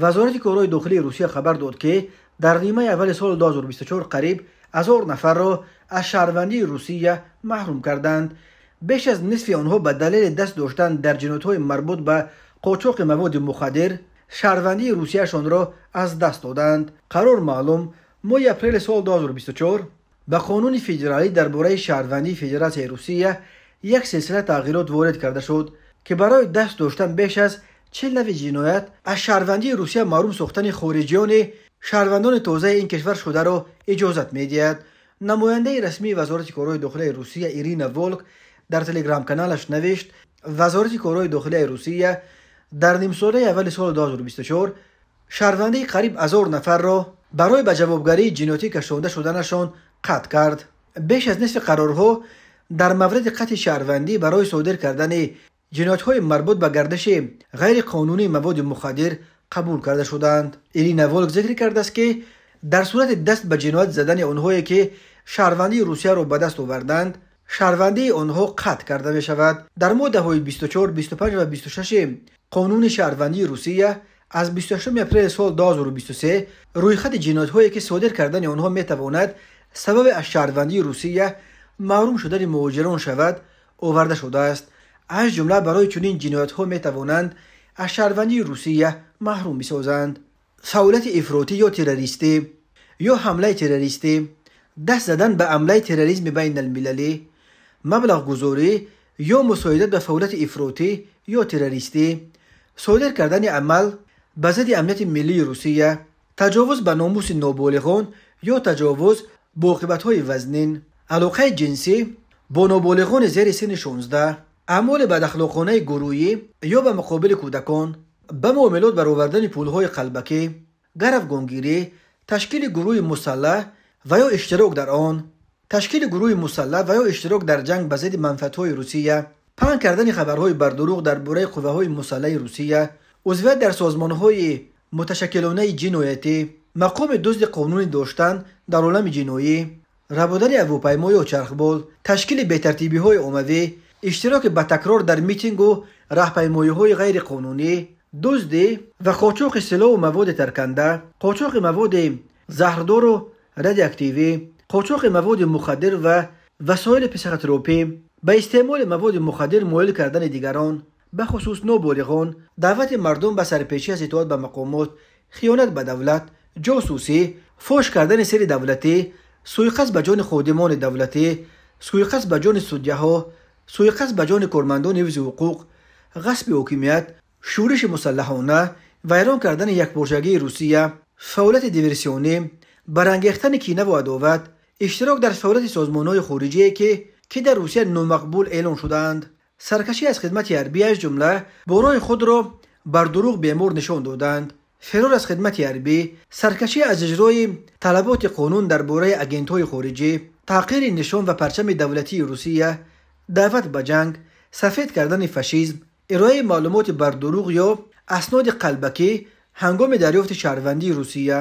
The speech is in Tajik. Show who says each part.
Speaker 1: Вазорати корҳои дохилии Русия хабар дод, ки дар нимаи аввали соли 2024 қариб 1000 нафарро аз шаҳрвандии Русия маҳрум карданд. Беш аз нисфи онҳо ба далели даст доштан дар ҷиноятҳои марбут ба қочоқи маводи мухаддир шаҳрвандии русияшонро аз даст доданд. Қарор маълум, моҳи апрели соли 2024 ба Қонуни федералӣ дар бораи шаҳрвандии Федератсияи Русия як силсила тағйирот ворид карда шуд, ки барои даст доштан беш аз 40 нави ҷиноят аз шаҳрвандии Русия маҳрум сохтани хориҷиёни шаҳрвандони тозаи ин кишвар шударо иҷозат медиҳад. Намояндаи расмии Вазорати корҳои дохилияи Русия Ирина Волк дар телеграм-каналаш навишт: Вазорати корҳои дохилияи Русия дар нимсолаи аввали соли 2024 шаҳрвандии қариб 1000 нафарро барои ба ҷавобгарии ҷиноятӣ кашонда шуданашон қатъ кард. Беш аз нисфи қарорҳо дар мавриди қатъи шаҳрвандӣ барои содир кардани ҷиноятҳои марбут ба гардиши ғайриқонунии маводи мухаддир қабул карда шуданд. Ирина Волк зикр кардааст, ки дар сурати даст ба ҷиноят задани онҳое, ки шаҳрвандии Русияро ба даст оварданд, шаҳрвандии онҳо қатъ карда мешавад. Дар моддаҳои 24, 25 ва 26 Қонуни шаҳрвандии Русия аз 28 апрели соли 2023 рӯйхати ҷиноятҳое, ки содир кардани онҳо метавонад сабаби аз шаҳрвандии Русия маҳрум шудани муҳоҷирон шавад, оварда шудааст. Аз ҷумла барои чунин ҷиноятҳо метавонанд аз шаҳрвандии Русия маҳрум бисозанд: фаъолияти ифротӣ ё террористӣ ё ҳамлаи террористӣ, даст задан ба амлаи терроризми байналмилалӣ, маблағгузорӣ ё мусоидат ба фаъолияти ифротӣ ё террористӣ, содир кардани амал ба зидди амнияти миллии Русия, таҷовуз ба номуси ноболиғон ё таҷовуз бо оқибатҳои вазнин, алоқаи ҷинсӣ бо ноболиғони зери синни 16, аъмоли бадахлоқонаи гурӯҳӣ ё ба муқобили кӯдакон, ба муомилот баровардани пулҳои қалбакӣ, гаравгонгирӣ, ташкили гурӯҳи мусаллаҳ ва ё иштирок дар он, ташкили гурӯҳи мусаллаҳ ва ё иштирок дар ҷанг ба зидди манфиатҳои Русия, паҳн кардани хабарҳои бардурӯғ дар бораи қувваҳои мусаллаҳи Русия, узвият дар созмонҳои муташаккилонаи ҷиноятӣ, мақоми дузди қонунӣ доштан дар олами ҷиноӣ, рабудани ҳавопаймо ё чархбол, ташкили бетартибиҳои оммавӣ, иштироки ба такрор дар митингу раҳпаймоиҳои ғайриқонунӣ, дуздӣ ва қочоқи силоҳу маводи тарканда, қочоқи маводи заҳрдору радиоактивӣ, қочоқи маводи мухаддир ва васоили психотропӣ, ба истеъмоли маводи мухаддир моил кардани дигарон, бахусус ноболиғон, даъвати мардум ба сарпечӣ аз итоат ба мақомот, хиёнат ба давлат, ҷосусӣ, фош кардани сирри давлатӣ, суиқасд ба ҷони ходимони давлатӣ, суиқасд ба ҷони судяҳо, суиқасд ба ҷони кормандони ҳифзи ҳуқуқ, ғасби ҳокимият, шӯриши мусаллаҳона, вайрон кардани якпорчагии Русия, фаъолияти диверсионӣ, барангехтани кинаву адоват, иштирок дар фаъолияти созмонҳои хориҷие, ки дар Русия номақбул эълон шудаанд, саркашӣ аз хидмати ҳарбӣ, аз ҷумла бо роҳи худро бар дурӯғ бемор нишон доданд, фирор аз хидмати ҳарбӣ, саркашӣ аз иҷрои талаботи қонун дар бораи агентҳои хориҷӣ, таҳқири нишон ва парчами давлатии Русия, даъват ба ҷанг, сафед кардани фашизм, ироаи маълумоти бардурӯғ ё асноди қалбакӣ ҳангоми дарёфти шаҳрвандии Русия.